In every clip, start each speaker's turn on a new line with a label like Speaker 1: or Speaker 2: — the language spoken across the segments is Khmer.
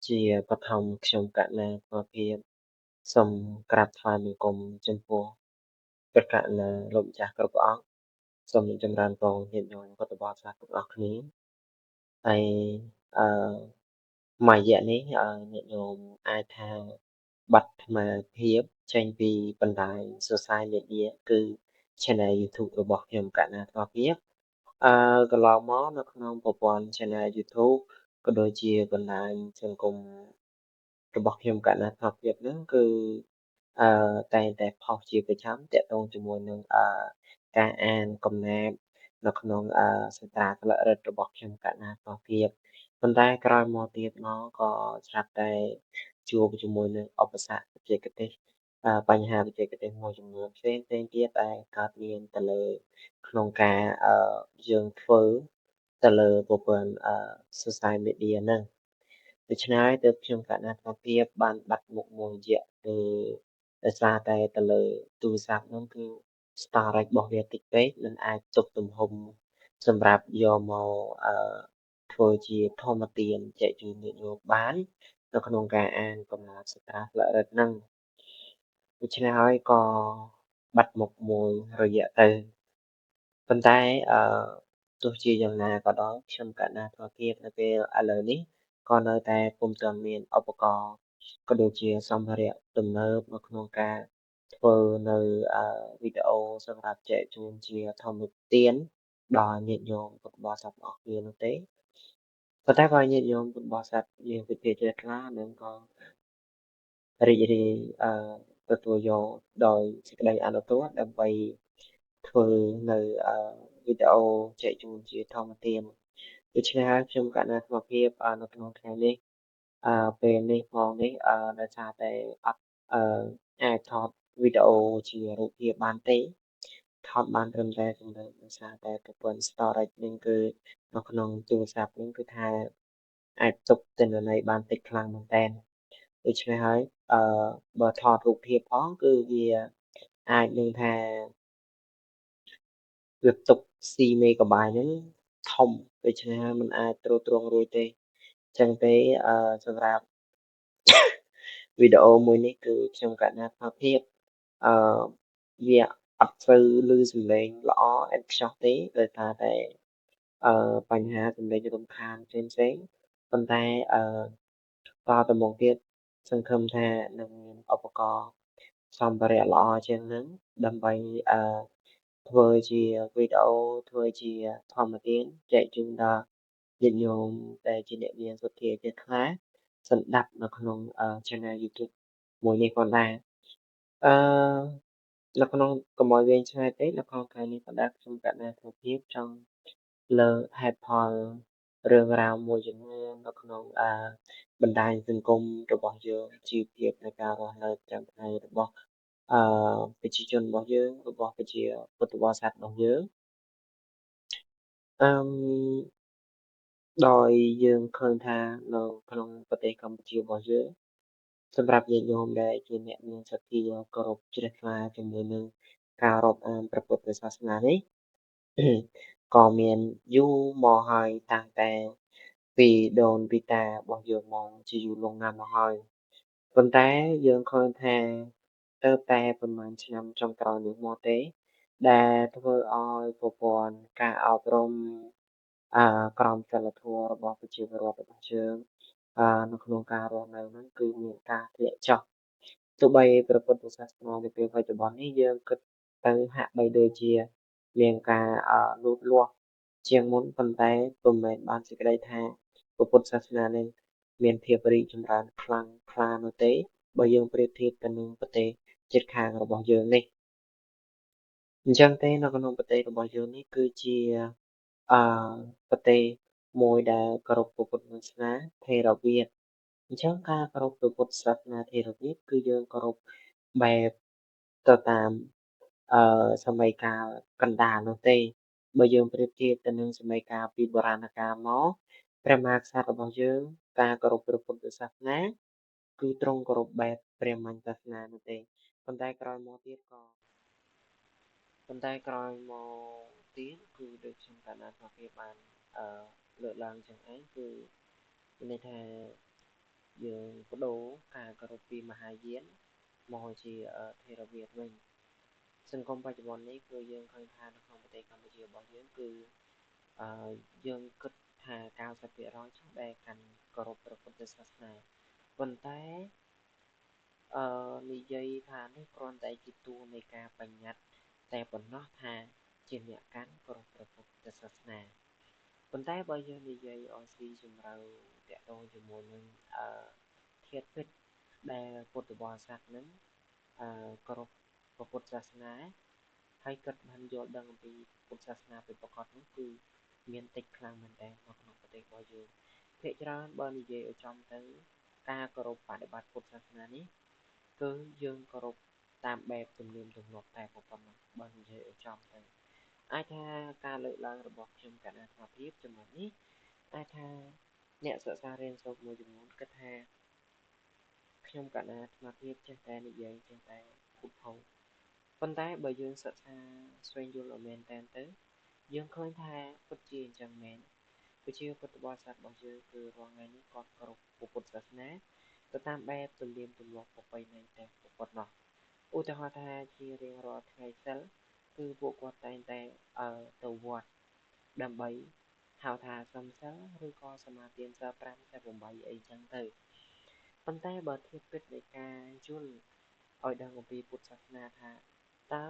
Speaker 1: ជាបឋមខ្ញុំករុណាអាត្មាភាពសូមក្រាបថ្វាយបង្គំចំពោះព្រះករុណាលោកម្ចាស់គ្រប់ព្រះអង្គសូមចម្រើនពរញាតិញោមពុទ្ធបរិស័ទទាំងអស់គ្នាហើយអឺមួយរយៈនេះញាតិញោមអាចថាបាត់អាត្មាភាពចេញពីបណ្ដាញ Social Media គឺ Channel YouTube របស់ខ្ញុំករុណាអាត្មាភាពកន្លងមកនៅក្នុងប្រព័ន្ធ Channel YouTube ក៏ដូចជាបណ្ដាញសង្គមរបស់ខ្ញុំករុណាអាត្មាភាពហ្នឹងគឺតែងតែផុសជាប្រចាំទាក់ទងជាមួយនឹងការអានកំណាព្យនៅក្នុងសត្រាស្លឹករឹតរបស់ខ្ញុំករុណាអាត្មាភាពប៉ុន្តែក្រោយមកទៀតមកក៏ស្រាប់តែជួបជាមួយនឹងឧបសគ្គបច្ចេកទេសបញ្ហាបច្ចេកទេសមួយចំនួនផ្សេងៗទៀតដែលកើតមានទៅលើក្នុងការយើងធ្វើទៅលើប្រព័ន្ធ Social Media ហ្នឹងដូច្នេះហើយទើបខ្ញុំករុណាអាត្មាភាពបានបាត់មុខមួយរយៈគឺដោយសារតែទៅលើទូរស័ព្ទហ្នឹងគឺ storage របស់វាតិចពេកមិនអាចទប់ទំហំសម្រាប់យកមកធ្វើជាធម្មទានចែកជូនញាតិញោមបាននៅក្នុងការអានកំណាព្យសត្រាស្លឹករឹតហ្នឹងដូច្នេះហើយក៏បាត់មុខមួយរយៈទៅប៉ុន្តែទោះជាយ៉ាងណាក៏ដោយខ្ញុំករុណាអាត្មាភាពនៅពេលឥឡូវនេះក៏នៅតែពុំទាន់មានឧបករណ៍ក៏ដូចជាសម្ភារៈទំនើបនៅក្នុងការធ្វើនៅវីដេអូសម្រាប់ចែកជូនជាធម្មទានដល់ញាតិញោមពុទ្ធបរិស័ទទាំងអស់គ្នានោះទេប៉ុន្តែបើញាតិញោមពុទ្ធបរិស័ទយើងពិតជាជ្រះថ្លានឹងក៏រីករាយទទួលយកដោយសេចក្តីអនុគ្រោះដើម្បីធ្វើនៅវីដេអូចែកជូនជាធម្មទានដូច្នេះហើយខ្ញុំករុណាអាត្មាភាពនៅក្នុងថ្ងៃនេះពេលនេះផងនេះដោយសារតែអត់អាចថតវីដេអូជារូបភាពបានទេថតបានត្រឹមតែសំឡេងដោយសារតែប្រព័ន្ធ storage នឹងគឺនៅក្នុងទូរស័ព្ទនឹងគឺថាអាចផ្ទុកទិន្នន័យបានតិចខ្លាំងមែនតើដូច្នេះហើយបើថតរូបភាពផងគឺវាអាចនឹងថាវាផ្ទុក C មេហ្គាបាយហ្នឹងធំដូច្នេះហើយมันអាចទ្រទ្រង់រួចទេចឹងទេសម្រាប់វីដេអូមួយនេះគឺខ្ញុំករុណាអាត្មាភាពវាអត់សូវឮសំឡេងល្អឥតខ្ចោះទេដោយសារតែបញ្ហាសំឡេងរំខានផ្សេងៗប៉ុន្តែតទៅមុខទៀតសង្ឃឹមថានឹងមានឧបករណ៍សម្ភារៈល្អជាងហ្នឹងដើម្បីធ្វើជាវីដេអូធ្វើជាធម្មទានចែកជូនដល់ញាតិញោមដែលជាអ្នកមានសទ្ធាជ្រះថ្លាសម្ដាប់នៅក្នុង Channel YouTube មួយនេះផងដែរនៅក្នុងកុំឲ្យវែងឆ្ងាយពេកនៅក្នុងថ្ងៃនេះផងដែរខ្ញុំករុណាអាត្មាភាពចង់លើកហេតុផលរឿងរ៉ាវមួយចំនួននៅក្នុងបណ្ដាញសង្គមរបស់យើងជីវភាពនៃការរស់នៅប្រចាំថ្ងៃរបស់ប្រជាជនរបស់យើងរបស់ប្រជាពុទ្ធបរិស័ទរបស់យើងអឺដោយយើងឃើញថានៅក្នុងប្រទេសកម្ពុជារបស់យើងសម្រាប់ញាតិញោមដែលជាអ្នកមានសទ្ធាគោរពជ្រះថ្លាជាមួយនឹងការរាប់អានព្រះពុទ្ធសាសនានេះក៏មានយូរមកហើយតាំងតែពីដូនពីតារបស់យើងមកជាយូរលង់ណាស់មកហើយប៉ុន្តែយើងឃើញថាទៅតែប្រហែលឆ្នាំចុងក្រោយនេះមកទេដែលធ្វើឲ្យប្រព័ន្ធការអប់រំក្រមសីលធម៌របស់ប្រជាពលរដ្ឋរបស់យើងនៅក្នុងការរស់នៅហ្នឹងគឺមានការធ្លាក់ចុះទោះបីព្រះពុទ្ធសាសនានៅពេលបច្ចុប្បន្ននេះយើងគិតទៅហាក់បីដូចជាមានការលូតលាស់ជាងមុនប៉ុន្តែពុំមែនបានសេចក្តីថាព្រះពុទ្ធសាសនានេះមានភាពរីកចម្រើនខ្លាំងក្លានោះទេបើយើងប្រៀបធៀបទៅនឹងប្រទេសជិតខាងរបស់យើងនេះអញ្ចឹងទេនៅក្នុងប្រទេសរបស់យើងនេះគឺជាប្រទេសមួយដែលគោរពព្រះពុទ្ធសាសនាថេរវាទអញ្ចឹងការគោរពព្រះពុទ្ធសាសនាថេរវាទគឺយើងគោរពបែបទៅតាមសម័យកាលកណ្ដាលនោះទេបើយើងប្រៀបធៀបទៅនឹងសម័យកាលពីបុរាណកាលមកព្រះមហាក្សត្ររបស់យើងការគោរពព្រះពុទ្ធសាសនាគឺទ្រង់គោរពបែបព្រាហ្មញ្ញសាសនានោះទេប៉ុន្តែក្រោយមកទៀតក៏ប៉ុន្តែក្រោយមកទៀតគឺដូចខ្ញុំករុណាអាត្មាភាពបានលើកឡើងចឹងឯងគឺមានន័យថា យើងបដូរការគោរពពីមហាយានមកជាថេរវាទវិញសង្គមបច្ចុប្បន្ននេះគឺយើងឃើញថានៅក្នុងប្រទេសកម្ពុជារបស់យើងគឺយើងគិតថា 90% ចុះដែលកាន់គោរពព្រះពុទ្ធសាសនាប៉ុន្តែនិយាយថានេះគ្រាន់តែជាតួនៃការបញ្ញត្តិតែប៉ុណ្ណោះថាជាអ្នកកាន់គោរពព្រះពុទ្ធសាសនាប៉ុន្តែបើយើងនិយាយឲ្យស៊ីជម្រៅតាក់ទងជាមួយនឹងធាតុពិតដែលពុទ្ធបរិស័ទនឹងគោរពព្រះពុទ្ធសាសនាហើយគិតបានយល់ដឹងអំពីពុទ្ធសាសនាពិតប្រាកដនោះគឺមានតិចខ្លាំងមែនទែននៅក្នុងប្រទេសរបស់យើងភាគច្រើនបើនិយាយឲ្យចំទៅការគោរពបដិបត្តិពុទ្ធសាសនានេះគឺយើងគោរពតាមបែបទំនៀមទម្លាប់តែប៉ុណ្ណោះបើនិយាយឲ្យចំទៅអាចថាការលើកឡើងរបស់ខ្ញុំកណ្ដាលអាត្មាភាពចំណុចនេះអាចថាអ្នកសិក្សារៀនសូត្រមួយចំនួនគិតថាខ្ញុំកណ្ដាលអាត្មាភាពចេះតែនិយាយចេះតែភូតភរប៉ុន្តែបើយើងសិក្សាស្វែងយល់ឲ្យមែនទែនទៅយើងឃើញថាពិតជាអញ្ចឹងមែនប្រជាពុទ្ធបរិស័ទរបស់យើងគឺរាល់ថ្ងៃនេះគាត់គោរពពុទ្ធសាសនាទៅតាមបែបទំនៀមទម្លាប់ប្រពៃណីតែប៉ុណ្ណោះឧទាហរណ៍ថាជារៀងរាល់ថ្ងៃសិលគឺពួកគាត់តែងតែទៅវត្តដើម្បីហៅថាសំសិលឬក៏សមាទានសិល5សិល8អីចឹងទៅប៉ុន្តែបើធៀបពិតនៃការយល់ឲ្យដឹងអំពីពុទ្ធសាសនាថាតើ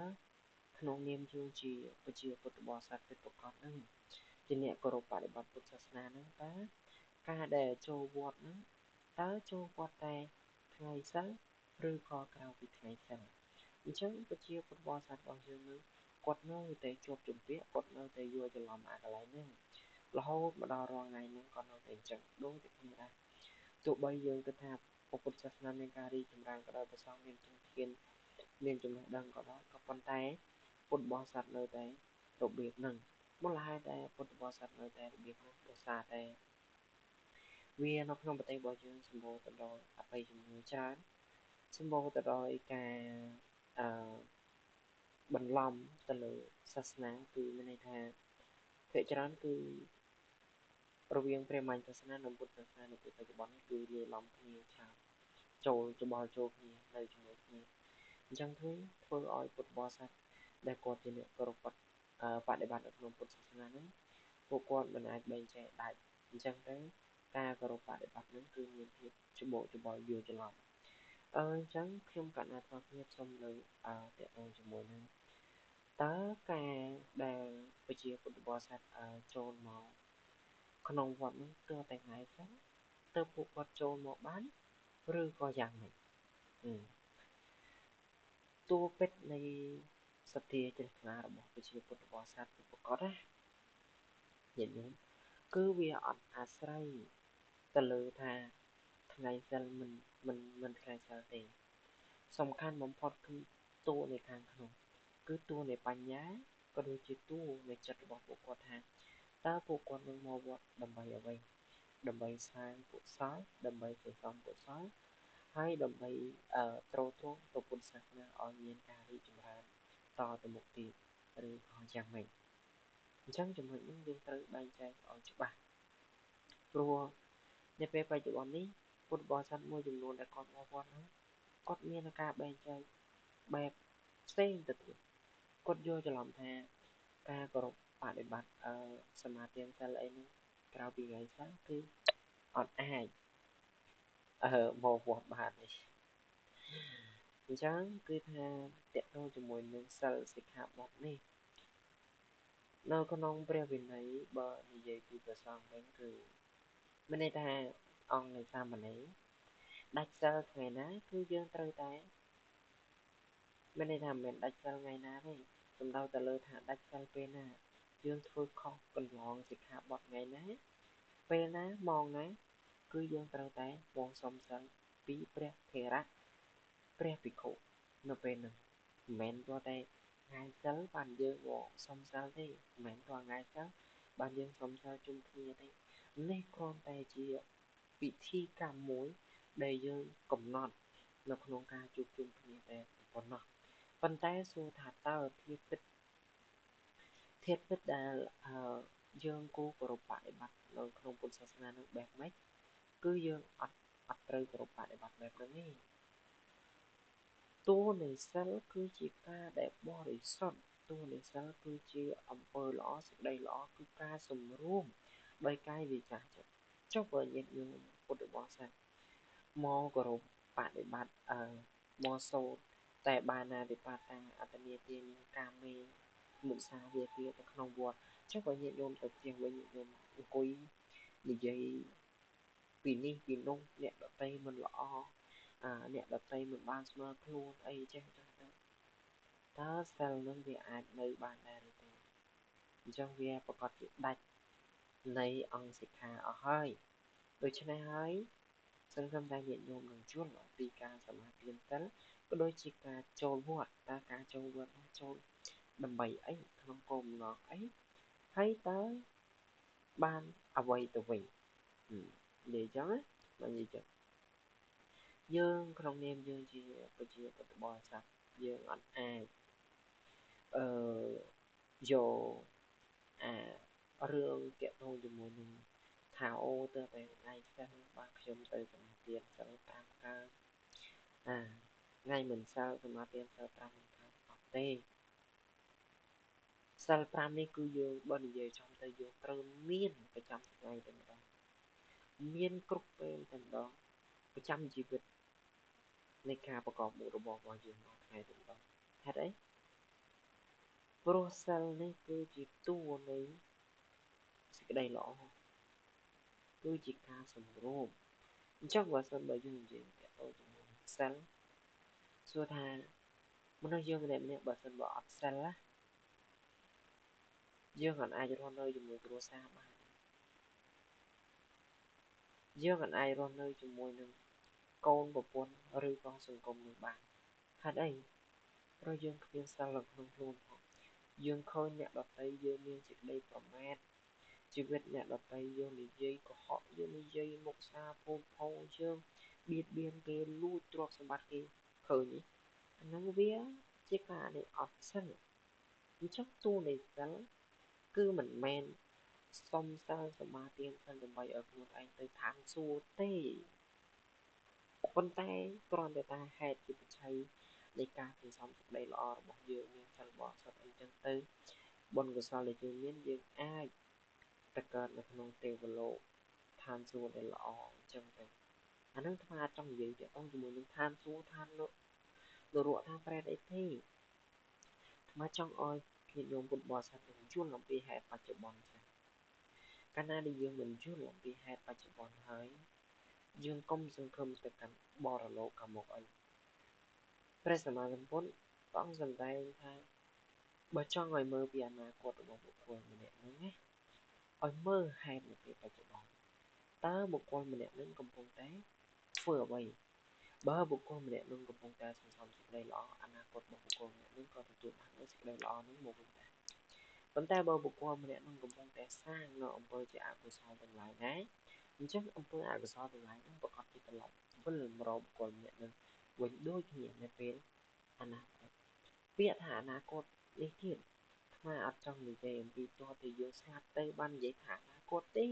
Speaker 1: ក្នុងនាមយើងជាប្រជាពុទ្ធបរិស័ទពិតប្រាកដហ្នឹងជាអ្នកគោរពបដិបត្តិពុទ្ធសាសនាហ្នឹងតើការដែលចូលវត្តហ្នឹងតើចូលវត្តតែថ្ងៃសិលឬក៏ក្រៅពីថ្ងៃសិលអញ្ចឹងប្រជាពុទ្ធបរិស័ទរបស់យើងនឹងគាត់នៅតែជាប់ជំពាក់គាត់នៅតែយល់ច្រឡំអាកន្លែងហ្នឹងរហូតមកដល់រាល់ថ្ងៃហ្នឹងក៏នៅតែអញ្ចឹងដូចតែគ្នាដែរទោះបីយើងគិតថាពុទ្ធសាសនាមានការរីកចម្រើនក៏ដោយព្រះសង្ឃមានជំនាញមានចំណេះដឹងក៏ដោយក៏ប៉ុន្តែពុទ្ធបរិស័ទនៅតែរបៀបហ្នឹងមូលហេតុដែលពុទ្ធបរិស័ទនៅតែរបៀបហ្នឹងដោយសារតែវានៅក្នុងប្រទេសរបស់យើងសម្បូរទៅដោយអបិយជំនឿច្រើនសម្បូរទៅដោយការបន្លំទៅលើសាសនាគឺមានន័យថាភាគច្រើនគឺរវាងព្រះមហាសាសនានិងពុទ្ធសាសនានៅពេលបច្ចុប្បន្ននេះគឺលាយឡំគ្នាច្រើនចូលច្បល់ចូលគ្នានៅជាមួយគ្នាអញ្ចឹងធ្វើឲ្យពុទ្ធបរិស័ទដែលគាត់ជាអ្នកគោរពបដិបត្តិនៅក្នុងពុទ្ធសាសនាហ្នឹងពួកគាត់មិនអាចបែងចែកដាច់អញ្ចឹងទៅការគោរពបដិបត្តិហ្នឹងគឺមានភាពច្បោកច្បល់យល់ច្រឡំអញ្ចឹងខ្ញុំកណ្ដាលអាត្មាភាពសូមលើកតាក់ទងជាមួយនឹងតើការដែលប្រជាពុទ្ធបរិស័ទចូលមកក្នុងវត្តនោះទើបតែថ្ងៃសិនទើបពួកគាត់ចូលមកបានឬក៏យ៉ាងម៉េចតួពិតនៃសទ្ធាជ្រះថ្លារបស់ប្រជាពុទ្ធបរិស័ទពិតប្រាកដណាញាតិញោមគឺវាអត់អាស្រ័យទៅលើថាថ្ងៃសិលមិនថ្ងៃសិលទេសំខាន់បំផុតគឺតួនៃខាងក្នុងគឺតួនៃបញ្ញាក៏ដូចជាតួនៃចិត្តរបស់ពួកគាត់ថាតើពួកគាត់នឹងមកវត្តដើម្បីអ្វីដើម្បីសាងកុសលដើម្បីសន្សំកុសលហើយដើម្បីទ្រទ្រង់ព្រះពុទ្ធសាសនាឲ្យមានការរីកចម្រើនតទៅមុខទៀតឬក៏យ៉ាងម៉េចអញ្ចឹងចំណុចនេះយើងត្រូវបែងចែកឲ្យច្បាស់ព្រោះនៅពេលបច្ចុប្បន្ននេះពុទ្ធបរិស័ទមួយចំនួនដែលគាត់មកវត្តហ្នឹងគាត់មានការបែងចែកបែបផ្សេងទៅទៀតគាត់យល់ច្រឡំថាការគោរពបដិបត្តិសមាទានសិលអីហ្នឹងក្រៅពីថ្ងៃសិលគឺអត់អាចមកវត្តបានទេអញ្ចឹងគឺថាតកតងជាមួយនឹងសិលសិក្ខាបទនេះនៅក្នុងព្រះវិន័យបើនិយាយពីព្រះសង្ឃវិញគឺមានន័យថាអង្គនៃសាមណេរដាច់សិលថ្ងៃណាគឺយើងត្រូវតែមានន័យថាមិនមែនដាច់សិលថ្ងៃណាទេសំដៅទៅលើថាដាច់សិលពេលណាយើងធ្វើខុសកន្លងសិក្ខាបទថ្ងៃណាពេលណាម៉ោងណាគឺយើងត្រូវតែមកសុំសិលពីព្រះថេរៈព្រះភិក្ខុនៅពេលហ្នឹងមិនមែនទាល់តែថ្ងៃសិលបានយើងមកសុំសិលទេមិនមែនទាល់ថ្ងៃសិលបានយើងសុំសិលជុំគ្នាទេនេះគ្រាន់តែជាពិធីកម្មមួយដែលយើងកំណត់នៅក្នុងការជួបជុំគ្នាតែប៉ុណ្ណោះប៉ុន្តែសួរថាតើធាតុពិតដែលយើងគួរគោរពបដិបត្តិនៅក្នុងពុទ្ធសាសនានឹងបែបម៉េចគឺយើងអត់ ត្រូវគោរពបដិបត្តិបែបហ្នឹងទេតួនៃសិលគឺជាការដែលបរិសុទ្ធតួនៃសិលគឺជាអំពើល្អសេចក្តីល្អគឺការសម្រួមដោយកាយវាចាចិត្តចុះបើញាតិញោមពុទ្ធបរិស័ទមកគោរពបដិបត្តិមកសូត្រតែបាណាតិបាតាអត្តនាទានាកាមេមុសាវាទាទៅក្នុងវត្តចុះបើញាតិញោមទៅផ្ទះវិញញាតិញោមអង្គុយនិយាយពីនេះពីនោះអ្នកដតីមិនល្អអ្នកដតីមិនបានស្មើខ្លួនអីចេះចឹងទៅតើសិលនឹងវាអាចនៅបានដែរឬទេអញ្ចឹងវាប្រកាសជាដាច់នៃអង្គសិក្ខាអស់ហើយដូច្នេះហើយសង្ឃឹមថាញាតិញោមនឹងយល់អំពីការសមាទានសិលក៏ដូចជាការចូលវត្តតើការចូលវត្តនោះចូលដើម្បីអីក្នុងគោលបំណងអីហើយតើបានអ្វីទៅវិញនិយាយចឹងណាបើនិយាយចឹងយើងក្នុងនាមយើងជាប្រជាពុទ្ធបរិស័ទយើងអត់អាចយកអារឿងតាក់ទងជាមួយនឹងថាអូទៅតែថ្ងៃសិលបាទខ្ញុំទៅសមាទានសិល5កើតអាថ្ងៃមិនសិលសមាទានសិល5មិនកើតអត់ទេសិល5នេះគឺយើងបើនិយាយចំទៅយើងត្រូវមានប្រចាំថ្ងៃតែម្ដងមានគ្រប់ពេលតែម្ដងប្រចាំជីវិតនៃការប្រកបមុខរបររបស់យើងរាល់ថ្ងៃតែម្ដងហេតុអីព្រោះសិលនេះគឺជាតួនៃសេចក្តីល្អគឺជាការសម្រួមអញ្ចឹងបើសិនបើយើងនិយាយតាក់ទងជាមួយនឹងសិលសួរថាមនុស្សយើងម្នាក់ៗបើសិនបើអត់សិលណាយើងអត់អាចរស់នៅជាមួយគ្រួសារបានយើងអត់អាចរស់នៅជាមួយនឹងកូនប្រពន្ធឬក៏សង្គមនឹងបានហេតុអីព្រោះយើងគ្មានសិលនៅក្នុងខ្លួនផងយើងឃើញអ្នកដទៃយើងមានសេចក្តីប្រមាថជីវិតអ្នកដទៃយើងនិយាយកុហកយើងនិយាយមុខសាភូតភោយើងបៀតបៀនគេលួចទ្រព្យសម្បត្តិគេឃើញទេអាហ្នឹងវាជាការនៃអត់សិលអញ្ចឹងតួនៃសិលគឺមិនមែនសុំសិលសមាទានសិលដើម្បីឲ្យខ្លួនឯងទៅឋានសួគ៌ទេប៉ុន្តែគ្រាន់តែថាហេតុជាបច្ច័យនៃការសន្សំសេចក្តីល្អរបស់យើងមានសិលបរិសុទ្ធអីចឹងទៅបុណ្យកុសលដែលយើងមានយើងអាចទៅកើតនៅក្នុងទេវលោកឋានសួគ៌ដែលល្អអញ្ចឹងទៅអានឹងអាត្មាចង់និយាយតាក់ទងជាមួយនឹងឋានសួគ៌ឋាននរកឋានប្រេតអីទេអាត្មាចង់ឲ្យញាតិញោមពុទ្ធបរិស័ទនឹងយល់អំពីហេតុបច្ចុប្បន្នសិនកាលណាដែលយើងមិនយល់អំពីហេតុបច្ចុប្បន្នហើយយើងកុំសង្ឃឹមទៅកាន់បរលោកខាងមុខអីព្រះសម្មាសម្ពុទ្ធព្រះអង្គសម្ដែងថាបើចង់ឲ្យមើលពីអនាគតរបស់បុគ្គលម្នាក់ហ្នឹងណាឲ្យមើលហេតុនៅពេលបច្ចុប្បន្នតើបុគ្គលម្នាក់ហ្នឹងកំពុងតែធ្វើអ្វីបើបុគ្គលម្នាក់ហ្នឹងកំពុងតែសន្សំសេចក្តីល្អអនាគតរបស់បុគ្គលម្នាក់ហ្នឹងក៏ទទួលបាននូវសេចក្តីល្អហ្នឹងមកវិញដែរប៉ុន្តែបើបុគ្គលម្នាក់ហ្នឹងកំពុងតែសាងនៅអំពើជាអកុសលទាំងឡាយដែរអញ្ចឹងអំពើអកុសលទាំងឡាយហ្នឹងប្រកបជាត្រឡប់វិលមករកបុគ្គលម្នាក់ហ្នឹងវិញដូចគ្នានៅពេលអនាគតពាក្យថាអនាគតនេះទៀតអាត្មាអត់ចង់និយាយអំពីទាល់តែយើងស្លាប់ទៅបាននិយាយថាអនាគតទេ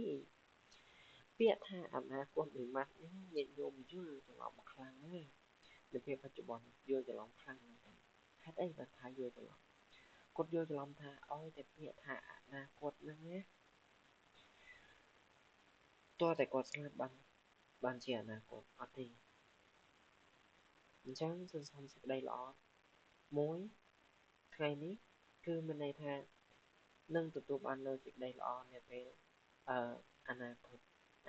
Speaker 1: ពាក្យថាអនាគតមួយម៉ាត់នេះញាតិញោមយល់ច្រឡំខ្លាំងណាស់នៅពេលបច្ចុប្បន្នយល់ច្រឡំខ្លាំងណាស់ហេតុអីបានថាយល់ច្រឡំគាត់យល់ច្រឡំថាឲ្យតែពាក្យថាអនាគតហ្នឹងណាទាល់តែគាត់ស្លាប់បានជាអនាគតអត់ទេអញ្ចឹងសន្សំសេចក្តីល្អមួយថ្ងៃនេះគឺមានន័យថានឹងទទួលបាននូវសេចក្តីល្អនាពេលអនាគត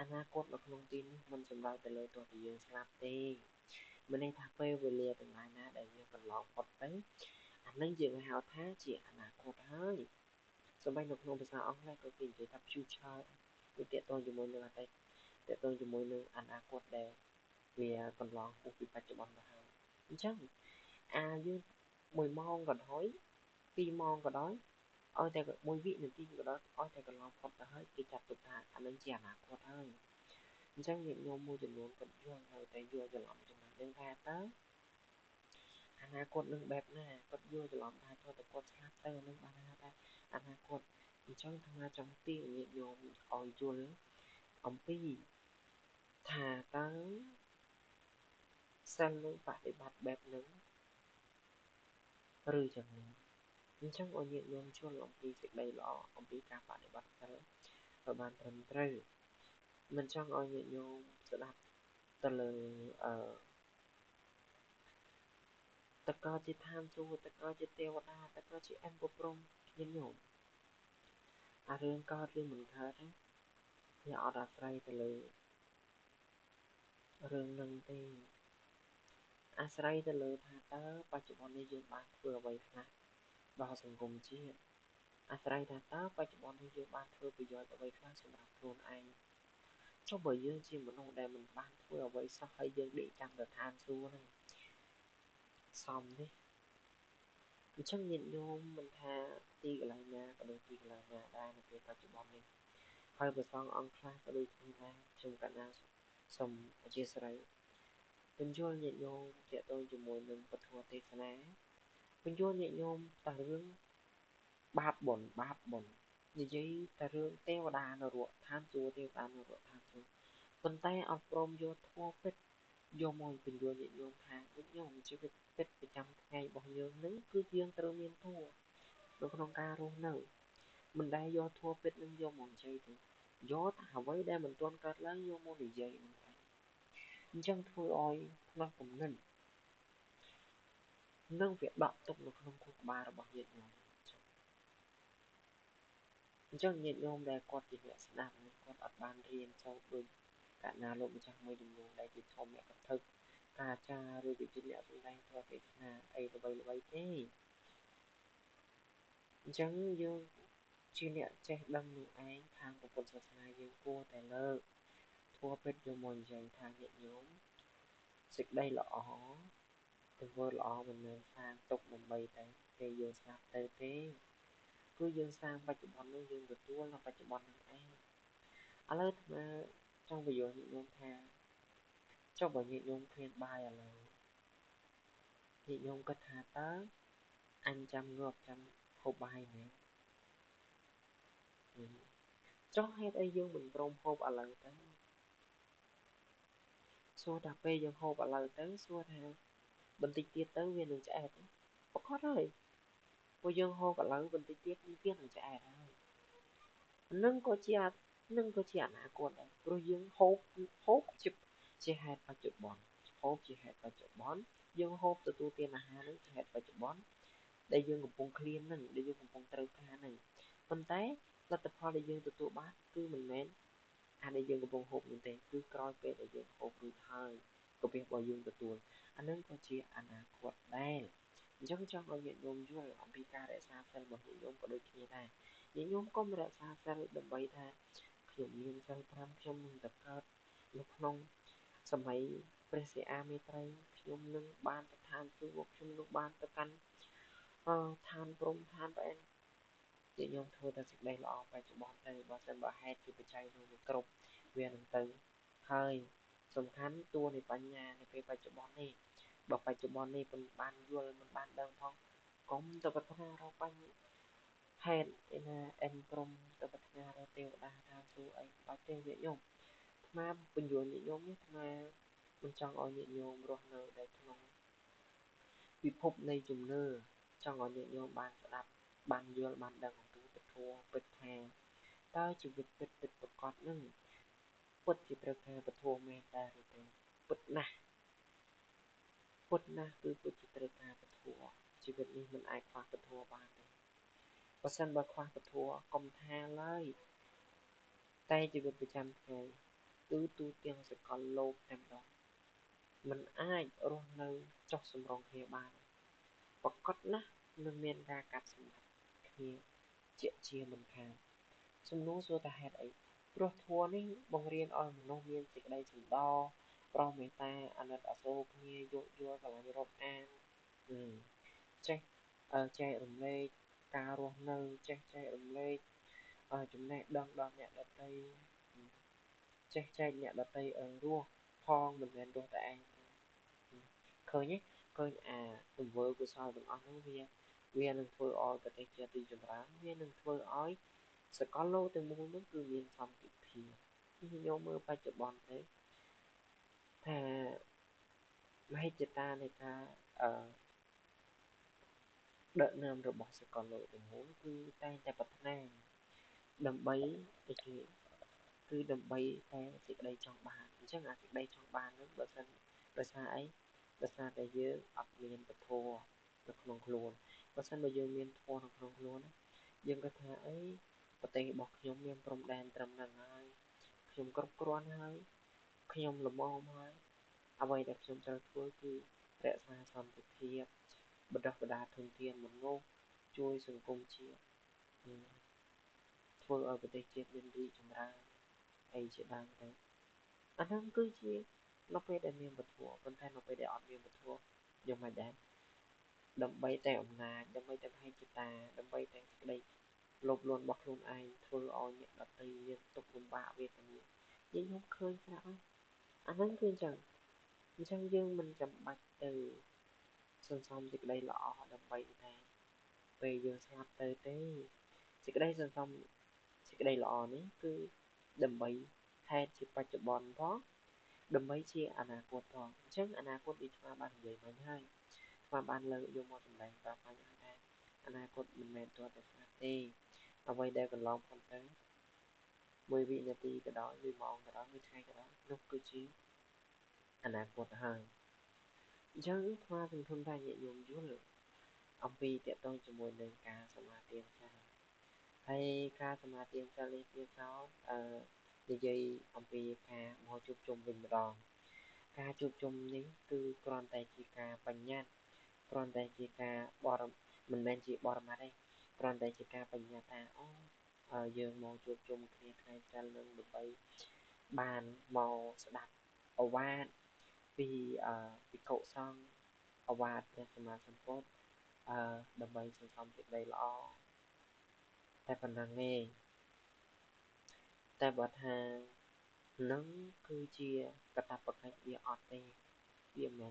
Speaker 1: អនាគតនៅក្នុងទីនេះមិនសំដៅទៅលើទោះតែយើងស្លាប់ទេមានន័យថាពេលវេលាទាំងឡាយណាដែលយើងកន្លងផុតទៅអានឹងយើងហៅថាជាអនាគតហើយសូម្បីនៅក្នុងភាសាអង់គ្លេសក៏គេនិយាយថា future វាទាក់ទងជាមួយនឹងអតីតទាក់ទងជាមួយនឹងអនាគតដែលវាកន្លងហួសពីបច្ចុប្បន្នទៅហើយអញ្ចឹងអាយើង1ម៉ោងក៏ដោយ2ម៉ោងក៏ដោយឲ្យតែ1វិនាទីក៏ដោយឲ្យតែកន្លងផុតទៅហើយគេចាត់ទុកថាអានឹងជាអនាគតហើយអញ្ចឹងញាតិញោមមួយចំនួនគាត់យល់នៅតែយល់ច្រឡំចំណុចនឹងថាតើអនាគតនឹងបែបណាគាត់យល់ច្រឡំថាទាល់តែគាត់ស្លាប់ទៅនឹងបានហៅថាអនាគតអញ្ចឹងអាត្មាចង់ទាញញាតិញោមឲ្យយល់អំពីថាតើ សិលនឹងបដិបត្តិបែបហ្នឹងឬយ៉ាងណាអញ្ចឹងឲ្យញាតិញោមយល់អំពីសេចក្តីល្អអំពីការបដិបត្តិសិលឲ្យបានត្រឹមត្រូវមិនចង់ឲ្យញាតិញោមស្ដាប់ទៅលើអឺតកជាឋានសួគ៌តកជាទេវតាតកជាអិនពព្រំញាតិញោមអារឿងកើតឬមិនកើតហ្នឹងវាអត់អាស្រ័យទៅលើរឿងនឹងទេអាស្រ័យទៅលើថាតើបច្ចុប្បន្ននេះយើងបានធ្វើអ្វីខ្លះដល់សង្គមជាតិអាស្រ័យថាតើបច្ចុប្បន្ននេះយើងបានធ្វើប្រយោជន៍អ្វីខ្លះសម្រាប់ខ្លួនឯងចុះបើយើងជាមនុស្សដែលមិនបានធ្វើអ្វីសោះហើយយើងដេកចាំទៅឋានសួគ៌ហ្នឹងសមទេអញ្ចឹងញាតិញោមមិនថាទីកន្លែងណាក៏ដូចទីកន្លែងណាដែរនៅពេលបច្ចុប្បន្ននេះហើយព្រះសង្ឃអង្គខ្លះក៏ដូចគ្នាដែរខ្ញុំកណ្ណាសូមអធិស្ឋានពន្យល់ញាតិញោមទាក់ទងជាមួយនឹងពធទេសនាពន្យល់ញាតិញោមតែរឿងបាបបុណ្យបាបបុណ្យនិយាយតែរឿងទេវតានរកឋានសួគ៌ទេវតានរកឋានសួគ៌ប៉ុន្តែអត់ព្រមយកធម៌ពិតយកមកពន្យល់ញាតិញោមថាញាតិញោមជីវិតពិតប្រចាំថ្ងៃរបស់យើងនឹងគឺយើងត្រូវមានធម៌នៅក្នុងការរស់នៅមិនដែលយកធម៌ពិតនឹងយកមកនិយាយទេយកតែអ្វីដែលមិនទាន់កើតឡើងយកមកនិយាយនឹងឯងអញ្ចឹងធ្វើឲ្យផ្នត់គំនិតនឹងវាដក់ទុកនៅក្នុងខួរក្បាលរបស់ញាតិញោមអញ្ចឹងញាតិញោមដែលគាត់ជាអ្នកស្ដាប់នេះគាត់អត់បានរៀនសូត្រដូចកណ្ណាលោកម្ចាស់មួយចំនួនដែលជាធម្មកថាការចាឬក៏ជាអ្នកសម្ដែងធម៌ទេសនាអីល្បីៗទេអញ្ចឹងយើងជាអ្នកចេះដឹងនឹងឯងខាងពុទ្ធសាសនាយើងគួរតែលើកធម៌ពិតយកមកនិយាយថាញាតិញោមសេចក្តីល្អទង្វើល្អមិនមែនសាងទុកដើម្បីតែពេលយើងស្លាប់ទៅទេគឺយើងសាងបច្ចុប្បន្ននេះយើងទទួលនៅបច្ចុប្បន្ននឹងឯងឥឡូវអាត្មាចង់បញ្យល់ញាតិញោមថាចុះបើញាតិញោមគ្មានបាយឥឡូវញាតិញោមគិតថាតើអញចាំងាប់ចាំហូបបាយមែនចុះហេតុអីយើងមិនព្រមហូបឥឡូវទៅសួរថាពេលយើងហូបឥឡូវទៅសួរថាបន្តិចទៀតទៅវានឹងឆ្អែតប្រកាសហើយព្រោះយើងហូបឥឡូវបន្តិចទៀតវានឹងឆ្អែតហើយនឹងក៏ជាអនាគតដែរព្រោះយើងហូបជាហេតុបច្ចុប្បន្នហូបជាហេតុបច្ចុប្បន្នយើងហូបទទួលទានអាហារនឹងជាហេតុបច្ចុប្បន្នដែលយើងកំពុងឃ្លាននឹងដែលយើងកំពុងត្រូវការនឹងប៉ុន្តែលទ្ធផលដែលយើងទទួលបានគឺមិនមែនអាដែលយើងកំពុងហូបនោះទេគឺក្រោយពេលដែលយើងហូបរួចហើយកាពះរបស់យើងទទួលអានឹងក៏ជាអនាគតដែរអញ្ចឹងចង់ឲ្យញាតិញោមយល់អំពីការរក្សាសិលរបស់ញាតិញោមក៏ដូចគ្នាដែរញាតិញោមកុំរក្សាសិលដើម្បីថាខ្ញុំមានសិល5ខ្ញុំនឹងទៅកើតនៅក្នុងសម័យព្រះសិអាមេត្រីខ្ញុំនឹងបានទៅឋានសួគ៌ខ្ញុំនឹងបានទៅកាន់ឋានព្រំឋានប្អែនញាតិញោមធ្វើតែសេចក្តីល្អបច្ចុប្បន្នទៅបើសិនបើហេតុជាបច្ច័យនោះវាគ្រប់វានឹងទៅហើយសំខាន់តួនៃបញ្ញានៅពេលបច្ចុប្បន្ននេះបើបច្ចុប្បន្ននេះមិនបានយល់មិនបានដឹងផងកុំទៅប្រាថ្នារកបញ្ញហេតុឯណាអិនព្រំទៅប្រាថ្នារកទេវតាឋានសួគ៌អីបាច់ទេញាតិញោមអាត្មាពន្យល់ញាតិញោមនេះអាត្មាមិនចង់ឲ្យញាតិញោមរស់នៅในក្នុងពិភពនៃជំនឿចង់ឲ្យញាតិញោមបានស្ដាប់បានយល់បានដឹងអំពីពធពិតថាតើជីវិតពិតពិតប្រាកដនឹងពិតជាត្រូវការពធមែនដែរឬទេពិតណាស់ពិតណាស់គឺពិតជាត្រូវការពធជីវិតនេះមិនអាចខ្វះពធបានទេបើសិនបើខ្វះពធកុំថាឡើយតែជីវិតប្រចាំថ្ងៃគឺទូទាំងសកលលោកតែម្ដងមិនអាចរស់នៅចុះសម្រុងគ្នាបានប្រកបណាស់នឹងមានការកាត់សម្លាប់គ្នាជាមិនខានសំណួរសួរថាហេតុអីព្រោះធម៌នេះបង្រៀនឲ្យមនុស្សមានសេចក្តីសន្តោសប្រោសមេត្តាអាណិតអាសូរគ្នាយោគយល់ស្រឡាញ់រាប់អានចេះចែករំលែកការរស់នៅចេះចែករំលែកចំណេះដឹងដល់អ្នកដទៃចេះចែកអ្នកដទៃឲ្យរស់ផងមិនមែនរស់តែឯងទេឃើញទេឃើញអាទង្វើកុសលទាំងអស់ហ្នឹងវានឹងធ្វើឲ្យប្រទេសជាតិរីកចម្រើនវានឹងធ្វើឲ្យសកលលោកទាំងមូលហ្នឹងគឺមានសន្តិភាពខ្ញុំមើលបច្ចុប្បន្នទេថាម ហិច្ឆតានៃការអឺដឹកនាំរបស់សកលលោកទាំងមូលគឺតែងតែប្រាថ្នាដើម្បីអីគេគឺដើម្បីតែសេចក្តីចង់បានអញ្ចឹងអាសេចក្តីចង់បានហ្នឹងបើសិនដោយសារអីដោយសារតែយើងអត់មានពធនៅក្នុងខ្លួនបើសិនបើយើងមានធម៌នៅក្នុងខ្លួនយើងក៏ថាអីប្រទេសរបស់ខ្ញុំមានព្រំដែនត្រឹមហ្នឹងហើយខ្ញុំគ្រប់គ្រាន់ហើយខ្ញុំល្មមហើយអ្វីដែលខ្ញុំត្រូវធ្វើគឺរក្សាសន្តិភាពបណ្ដុះបណ្ដាលធនធានមនុស្សជួយសង្គមជាតិធ្វើឲ្យប្រទេសជាតិមានរីកចម្រើនអីជាដើមទៅអាហ្នឹងគឺជានៅពេលដែលមានពធប៉ុន្តែនៅពេលដែលអត់មានពធយ៉ាងម៉េចដែរដើម្បីតែអំណាចដើម្បីតែមហិច្ឆតាដើម្បីតែសេចក្តីលោភលន់របស់ខ្លួនឯងធ្វើឲ្យអ្នកដទៃមានទុក្ខលំបាកវេទនាយើងខ្ញុំឃើញស្រាប់ហើយអាហ្នឹងគឺអញ្ចឹងយើងមិនចាំបាច់ទៅសន្សំសេចក្តីល្អដើម្បីតែពេលយើងស្លាប់ទៅទេសេចក្តីសន្សំសេចក្តីល្អនេះគឺដើម្បីហេតុជាបច្ចុប្បន្នផងដើម្បីជាអនាគតផងអញ្ចឹងអនាគតដូចអាត្មាបាននិយាយមិញហើយអាត្មាបានលើកយកមកសម្ដែងប្រាប់ហើយថាអនាគតមិនមែនទាល់តែស្លាប់ទេអ្វីដែលកន្លងផុតទៅមួយវិនាទីក៏ដោយមួយម៉ោងក៏ដោយមួយថ្ងៃក៏ដោយនោះគឺជាអនាគតហើយអញ្ចឹងអាត្មាសង្ឃឹមថាញាតិញោមយល់អំពីតកតងជាមួយនឹងការសមាទានសិលហើយការសមាទានសិលនេះទៀតសោតនិយាយអំពីការមកជួបជុំវិញម្ដងការជួបជុំនេះគឺគ្រាន់តែជាការបញ្ញត្តិគ្រាន់តែជាការបរមិនមែនជាបរមត្តទេគ្រាន់តែជាការបញ្ញត្តិថាអូយើងមកជួបជុំគ្នាថ្ងៃសិលនឹងដើម្បីបានមកស្ដាប់ឱវាទពីភិក្ខុសង្ឃឱវាទព្រះសម្មាសម្ពុទ្ធដើម្បីសន្សំសេចក្តីល្អតែប៉ុណ្ណឹងទេតែបើថានឹងគឺជាកតបកិច្ចវាអត់ទេវាមិន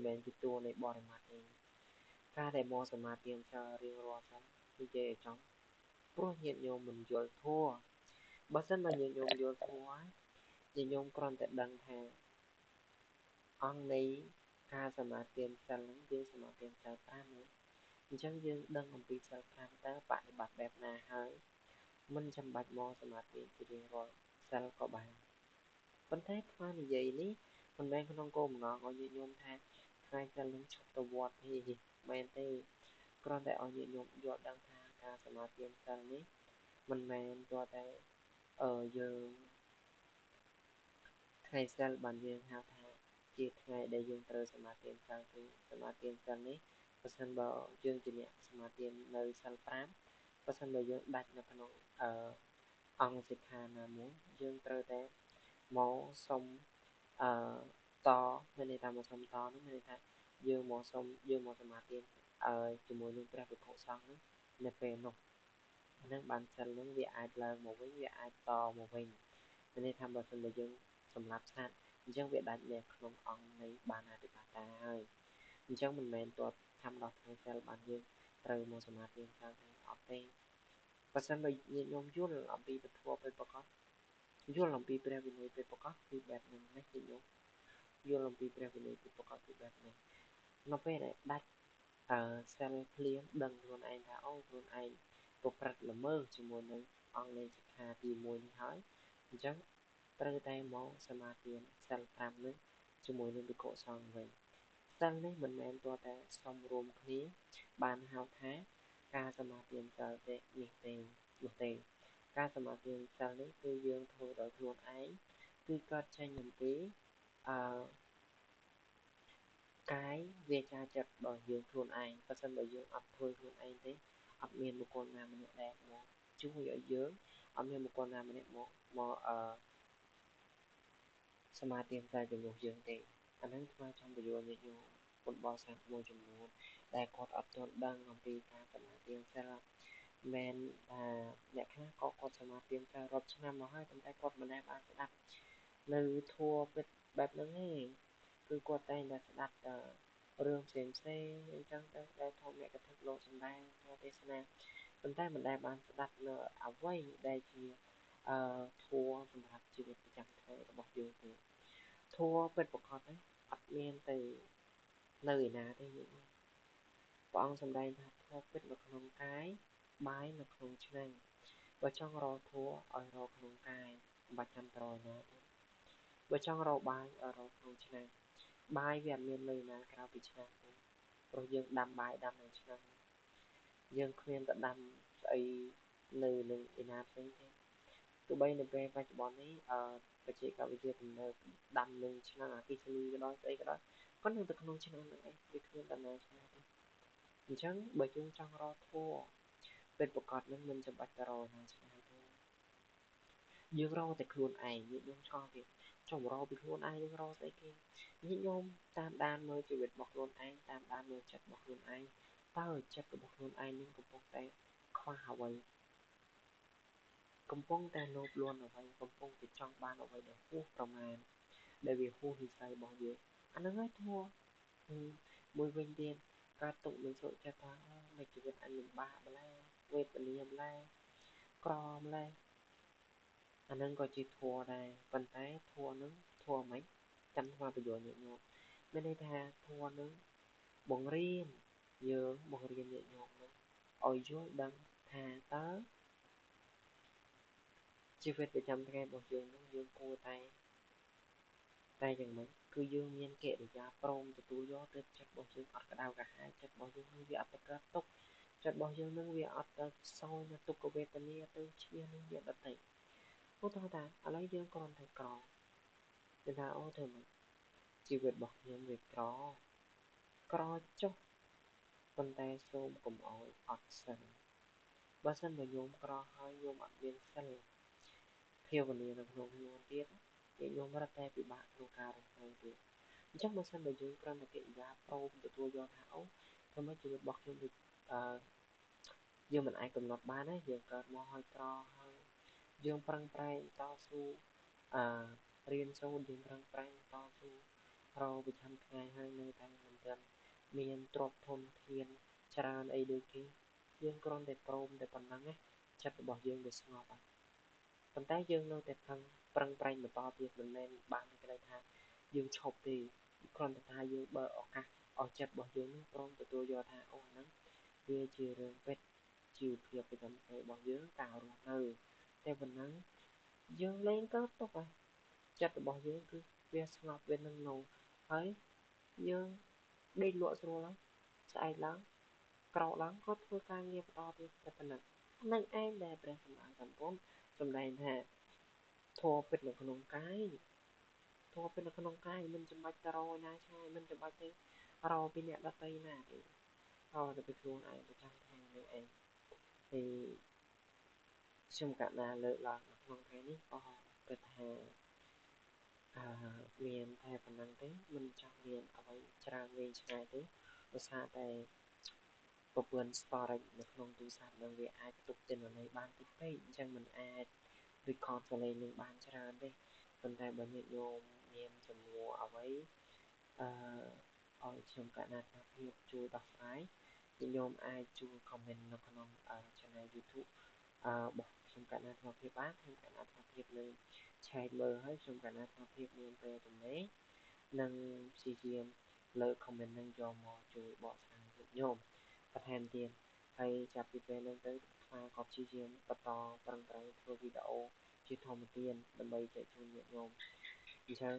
Speaker 1: មែនជាតួនៃបរិមត្តទេការដែលមកសមាទានសិលរៀងរាល់សិលនិយាយឲ្យចំព្រោះញាតិញោមមិនយល់ធម៌បើសិនបើញាតិញោមយល់ធម៌ញាតិញោមគ្រាន់តែដឹងថាអង្គនៃការសមាទានសិលហ្នឹងយើងសមាទានសិល5ណាអញ្ចឹងយើងដឹងអំពីសិល5តើបប្រតិបត្តិបែបណាហើយមិនចាំបាច់មកសមាទានជារៀងរាល់សិលក៏បានប៉ុន្តែអាត្មានិយាយនេះមិនមែនក្នុងគោលបំណងឲ្យញាតិញោមថាថ្ងៃសិលនឹងឈប់ទៅវត្តទេមែនទេគ្រាន់តែឲ្យញាតិញោមយល់ដឹងថាការសមាទានសិលនេះមិនមែនទាល់តែយើងថ្ងៃសិលបានយើងហៅថាជាថ្ងៃដែលយើងត្រូវសមាទានសិលទេសមាទានសិលនេះបើសិនបើយើងជាអ្នកសមាទាននៅសិល5បើសិនបើយើងដាច់នៅក្នុងអង្គសិក្ខាណាមួយយើងត្រូវតែមកសុំតមានន័យថាមកសុំតនោះមានន័យថាយើងមកសុំយើងមកសមាទានជាមួយនឹងព្រះភិក្ខុសង្ឃនោះនៅពេលនោះហ្នឹងបានសិលហ្នឹងវាអាចឡើងមកវិញវាអាចតមកវិញមានន័យថាបើសិនបើយើងសម្លាប់សត្វអញ្ចឹងវាដាច់នៅក្នុងអង្គនៃបាណាតិបាតាហើយអញ្ចឹងមិនមែនទាល់ចាំដល់ថ្ងៃសិលបានយើងត្រូវមកសមាទានសិលទេអត់ទេបើសិនបើញាតិញោមយល់អំពីពធពិតប្រាកដយល់អំពីព្រះវិន័យពិតប្រាកដគឺបែបហ្នឹងណាញាតិញោមយល់អំពីព្រះវិន័យពិតប្រាកដគឺបែបហ្នឹងនៅពេលដែលដាច់សិលភ្លាមដឹងខ្លួនឯងថាអូខ្លួនឯងប្រព្រឹត្តល្មើសជាមួយនឹងអង្គនៃសិក្ខាទី1នេះហើយអញ្ចឹងត្រូវតែមកសមាទានសិល5នេះជាមួយនឹងភិក្ខុសង្ឃវិញសិលនេះមិនមែនទាល់តែសុំរួមគ្នាបានហៅថាការសមាទានសិលទេនេះទេនោះទេការសមាទានសិលនេះគឺយើងធ្វើដោយខ្លួនឯងគឺកើតចេញអំពីកាយវាចាចិត្តរបស់យើងខ្លួនឯងបើសិនបើយើងអត់ធ្វើខ្លួនឯងទេអត់មានបុគ្គលណាម្នាក់ដែលមកជួយឲ្យយើងអត់មានបុគ្គលណាម្នាក់មកសមាទានសិលជំនួសយើងទេអាហ្នឹងអាត្មាចង់បញ្យល់ញាតិញោមពុទ្ធបរិស័ទមួយចំនួនដែលគាត់អត់ទាន់ដឹងអំពីការសមាទានសិលមែនថាអ្នកខ្លះក៏គាត់សមាទានសិលរាប់ឆ្នាំមកហើយប៉ុន្តែគាត់មិនដែលបានស្ដាប់នៅធម៌ពិតបែបហ្នឹងទេគឺគាត់តែងតែស្ដាប់តែរឿងផ្សេងផ្សេងអញ្ចឹងទៅដែលធម៌កថាលោកសម្ដែងធម៌ទេសនាប៉ុន្តែមិនដែលបានស្ដាប់នៅអ្វីដែលជាធម៌សម្រាប់ជីវិតប្រចាំថ្ងៃរបស់យើងទេធម៌ពិតប្រាកដហ្នឹងអត់ មានទៅនៅឯណាទេញាតិញោមព្រះអង្គសម្ដែងថាធម៌ពិតនៅក្នុងកាយបាយនៅក្នុងឆ្នាំងបើចង់រកធម៌ឲ្យរកក្នុងកាយមិនបាច់ចាំទៅរកណាទេបើចង់រកបាយឲ្យរកក្នុងឆ្នាំងបាយវាអត់មាននៅណាក្រៅពីឆ្នាំងទេព្រោះយើងដាំបាយដាំនៅឆ្នាំងយើងគ្មានទៅដាំស្អីនៅនឹងឯណាផ្សេងទេទោះបីនៅពេលបច្ចុប្បន្ននេះបច្ចេកវិទ្យាទំនើបដាំនឹងឆ្នាំងអគ្គិសនីក៏ដោយស្អីក៏ដោយក៏នៅតែក្នុងឆ្នាំងហ្នឹងឯងវាគ្មានដំណើរឆ្ងាយទេអញ្ចឹងបើយើងចង់រកធម៌ពិតប្រាកដនឹងមិនចាំបាច់ទៅរកណាឆ្ងាយទេយើងរកតែខ្លួនឯងញាតិញោមឆ្ងល់ទៀតចង់រកពីខ្លួនឯងយើងរកស្អីគេញាតិញោមតាមដានមើលជីវិតរបស់ខ្លួនឯងតាមដានមើលចិត្តរបស់ខ្លួនឯងតើចិត្តរបស់ខ្លួនឯងនឹងកំពុងតែខ្វះអ្វីកំពុងតែលោភលន់អ្វីកំពុងតែចង់បានអ្វីដែលហួសប្រមាណដែលវាហួសវិស័យរបស់យើងអាហ្នឹងហើយធម៌មួយវិញទៀតការទុកនឹងសុខចិត្តថានៅជីវិតអញលំបាកម្ល៉េះវេទនាម្ល៉េះក្រម្ល៉េះអាហ្នឹងក៏ជាធម៌ដែរប៉ុន្តែធម៌ហ្នឹងធម៌មិនចាំស្មាប្រយោជន៍ញាតិញោមមានន័យថាធម៌ហ្នឹងបង្រៀនយើងបង្រៀនញាតិញោមហ្នឹងឲ្យយល់ដឹងថាតើជីវិតប្រចាំថ្ងៃរបស់យើងហ្នឹងយើងគួរតែយ៉ាងម៉េចគឺយើងមានកិរិយាព្រមទទួលយកទើបចិត្តរបស់យើងអត់ក្តៅក្រហាយចិត្តរបស់យើងនឹងវាអត់ទៅកើតទុក្ខចិត្តរបស់យើងនឹងវាអត់ទៅសោយនៅទុក្ខវេទនាទៅឈ្នះនឹងអ្នកដទៃឧទាហរណ៍ថាឥឡូវយើងគ្រាន់តែក្រគេថាអូធ្វើម៉េចជីវិតរបស់ខ្ញុំវាក្រក្រចុះប៉ុន្តែសូមកុំឲ្យអត់សិលបើសិនបើញោមក្រហើយញោមអត់មានសិលភាវនានៅក្នុងខ្លួនទៀតញោមរត់តែពិបាកក្នុងការរស់នៅទៀតអញ្ចឹងបើសិនបើយើងគ្រាន់តែកិរិយាព្រមទទួលយកថាអូធ្វើម៉េចជីវិតរបស់ខ្ញុំវាយើងមិនអាចកំណត់បានទេយើងកើតមកហើយក្រហើយយើងប្រឹងប្រែងតស៊ូរៀនសូត្រយើងប្រឹងប្រែងតស៊ូរកប្រចាំថ្ងៃហើយនៅតែមិនទាន់មានទ្រព្យធនធានច្រើនអីដូចគេយើងគ្រាន់តែព្រមតែប៉ុណ្ណឹងណាចិត្តរបស់យើងវាស្ងប់ហើយប៉ុន្តែយើងនៅតែប្រឹងប្រែងបន្តទៀតមិនមែនបានគេថាយើងឈប់ទេគ្រាន់តែថាយើងបើឱកាសឲ្យចិត្តរបស់យើងនឹងព្រមទទួលយកថាអូហ្នឹងវាជារឿងពិតជីវភាពប្រចាំថ្ងៃរបស់យើងការរស់នៅតែប៉ុណ្ណឹងយើងលែងកើតទុក្ខហើយចិត្តរបស់យើងគឺវាស្ងប់វានឹងនៅហើយយើងដេកលក់ស្រួលហើយស្អែកឡើងក្រោកឡើងក៏ធ្វើការងារបន្តទៀតតែប៉ុណ្ណឹងនឹងឯងដែលព្រះសម្មាសម្ពុទ្ធសម្ដែងថាធម៌ពិតនៅក្នុងកាយធម៌ពិតនៅក្នុងកាយមិនចាំបាច់ទៅរកណាឆ្ងាយមិនចាំបាច់ទៅរកពីអ្នកដទៃណាទេរកទៅពីខ្លួនឯងប្រចាំថ្ងៃនេះឯងហើយខ្ញុំកណ្ដាលលើកឡើងនៅក្នុងថ្ងៃនេះក៏គិតថាមានតែប៉ុណ្ណឹងទេមិនចង់មានអ្វីច្រើនវែងឆ្ងាយទេដោយសារតែប្រព័ន្ធ storage នៅក្នុងទូរស័ព្ទនឹងវាអាចផ្ទុកទិន្នន័យបានតិចពេកអញ្ចឹងមិនអាច record សលេងនឹងបានច្រើនទេប៉ុន្តែបើញាតិញោមមានសំណួរអ្វីឲ្យខ្ញុំកណ្ដាលថាភាពជួយដោះស្រាយញាតិញោមអាចជួយ comment នៅក្នុង channel YouTube របស់ខ្ញុំកណ្ដាលថាភាពបានខ្ញុំកណ្ដាលថាភាពនឹងឆែកមើលហើយខ្ញុំកណ្ដាលថាភាពមានពេលទំនេរនឹងព្យាយាមលើក comment នឹងយកមកជួយបកស្រាយញាតិញោមបន្ថែមទៀតហើយចាប់ពីពេលហ្នឹងទៅថ្មក៏ព្យាយាមបន្តប្រឹងប្រែងធ្វើវីដេអូជាធម្មទានដើម្បីចែកជូនញាតិញោមអញ្ចឹង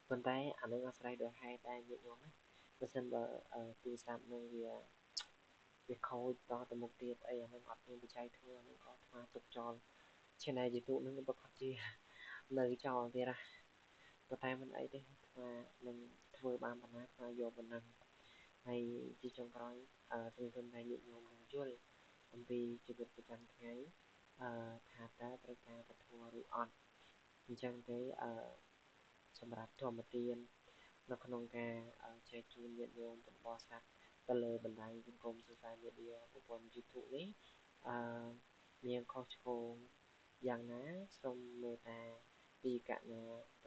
Speaker 1: ប៉ុន្តែអានឹងអាស្រ័យដោយហេតុដែរញាតិញោមណាបើសិនបើទូរស័ព្ទនឹងវាខូចតទៅមុខទៀតអីអានឹងអត់មានបច្ច័យធ្វើអានឹងក៏ថ្មទុកចោល channel YouTube នឹងប្រកាសជានៅចោលទៀតណាប៉ុន្តែមិនអីទេថ្មនឹងធ្វើបានប៉ុណ្ណាថ្មយកប៉ុណ្ណឹងហើយជាចុងក្រោយសង្ឃឹមថាញាតិញោមនឹងយល់អំពីជីវិតប្រចាំថ្ងៃថាតើត្រូវការពធឬអត់អញ្ចឹងទេសម្រាប់ធម្មទាននៅក្នុងការចែកជូនញាតិញោមទាំងបរិស័ទទៅលើបណ្ដាញសង្គម Social Media ប្រព័ន្ធ YouTube នេះមានខុសឆ្គងយ៉ាងណាសូមមេត្តាពីកណា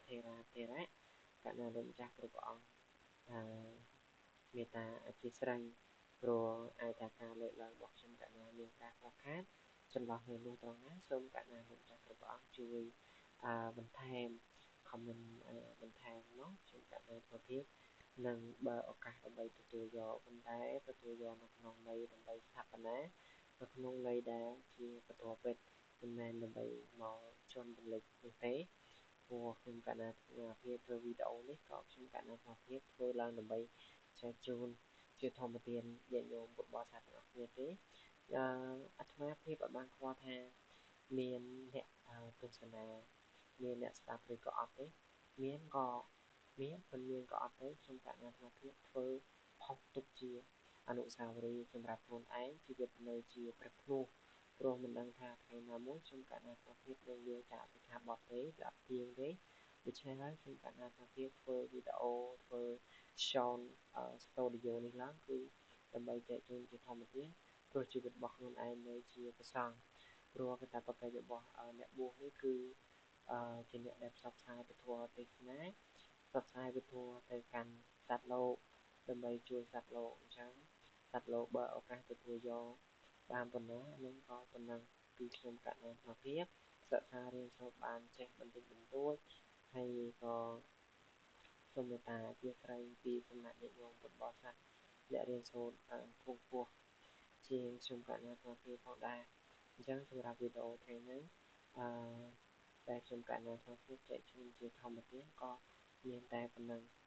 Speaker 1: ថេរាថេរៈកណាលោកម្ចាស់គ្រប់ព្រះអង្គមេត្តាអធិស្ឋានព្រោះអាចថាការលើកឡើងរបស់ខ្ញុំកណាមានការខ្វះខាតចន្លោះនៅនោះត្រង់ណាសូមកណាលោកម្ចាស់គ្រប់ព្រះអង្គជួយបន្ថែម comment បន្ថែមមក ខ្ញុំករុណាអាត្មាភាពនឹងបើឱកាសដើម្បីទទួលយក ប៉ុន្តែទទួលយកនៅក្នុងន័យដើម្បីស្ថាបនា នៅក្នុងន័យដែលជាបន្ទាប់ពិត មិនមែនដើម្បីមកជន់រំលេចនោះទេ ព្រោះខ្ញុំករុណាអាត្មាភាពធ្វើវីដេអូនេះ ក៏ខ្ញុំករុណាអាត្មាភាពធ្វើឡើងដើម្បីចែកជូនជាធម្មទានញាតិញោមពុទ្ធបរិស័ទទាំងអស់គ្នាទេ។ អាត្មាភាពអត់បានខ្វល់ថាមានអ្នកទស្សនា មានអ្នកស្ដាប់ឬក៏អត់ទេ មានក៏មាន មិនមានក៏អត់ទេ ខ្ញុំករុណាអាត្មាភាពធ្វើផុសទុកជាអនុស្សាវរីយ៍សម្រាប់ខ្លួនឯង ជីវិតនៅជាព្រះភ្លោះ ព្រោះមិនដឹងថាថ្ងៃណាមួយខ្ញុំករុណាអាត្មាភាពនឹងយាងចាកសិក្ខាបទទេ វាអត់ទៀងទេ។ ដូច្នេះហើយ ខ្ញុំករុណាអាត្មាភាពធ្វើវីដេអូ ធ្វើ sound studio នេះឡើង គឺដើម្បីចែកជូនជាធម្មទាន ព្រោះជីវិតរបស់ខ្លួនឯងនៅជាព្រះសង្ឃ ព្រោះកាតព្វកិច្ចរបស់អ្នកបួសនេះ គឺជាអ្នកដែលផ្សព្វផ្សាយពធទេសនា ផ្សព្វផ្សាយពធទៅកាន់សត្វលោក ដើម្បីជួយសត្វលោក។ អញ្ចឹងសត្វលោកបើឱកាសទទួលយកបានប៉ុណ្ណា នឹងក៏ប៉ុណ្ណឹង ពីខ្ញុំករុណាអាត្មាភាពសិក្សារៀនសូត្របានចេះបន្តិចបន្តួច ហើយក៏សូមមេត្តាអធិស្ឋានពីសំណាក់ញាតិញោមពុទ្ធបរិស័ទអ្នករៀនសូត្រខ្ពង់ខ្ពស់ជាងខ្ញុំករុណាអាត្មាភាពផងដែរ។ អញ្ចឹងសម្រាប់វីដេអូថ្ងៃនេះ ដែលខ្ញុំករុណាអាត្មាភាពចែកជូនជាធម្មទានក៏មានតែប៉ុណ្ណឹង។